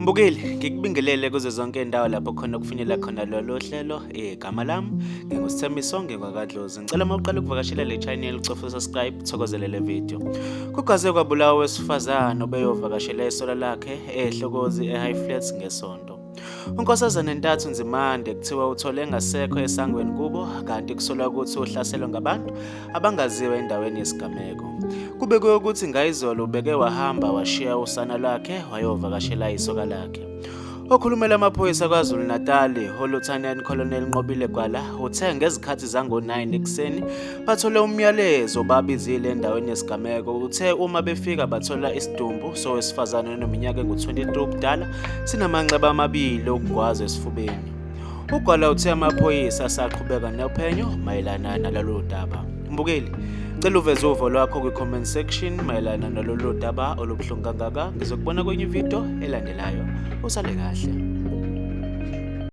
Mbukeli, ngikubingelele kuzo zonke indawo lapho khona kufinyela khona lolu hlelo. Igama lami nginguSithembiso ngingwakadlozi. Ngicela uma uqala ukuvakashela le channel ucofa subscribe, thokozele le video. Kugaze kwabulawa owesifazane obeyovakashela isola lakhe eHlokozi eHigh Flats ngeSonto. UNkosazana Ntathu Nzimande kuthiwa uthole engasekho esangweni kubo kanti kusolwa ukuthi uhlaselwe ngabantu abangaziwa endaweni yesigameko. Kubekwe ukuthi ngayizolo ubeke wahamba washiya usana lwakhe wayovakashela isoka lakhe. Okhulumela amaphoyisa KwaZulu-Natal, uLieutenant Colonel Nqobile Gwala, uthe ngezikhathi zango-9 ekuseni bathole umyalezo babizile endaweni yesigameko. Uthe uma befika bathola isidumbu sowesifazane oneminyaka engu-23 ubudala sinamanxeba amabili okugwaza esifubeni. UGwala uthe amaphoyisa asaqhubeka nophenyo mayelana nalolu daba. Mbukeli, cela uveze uvo lwakho kwi-comment section mayelana nalolu daba olubuhlungu kangaka. Ngizokubona kwenye ividiyo elandelayo. Usale kahle.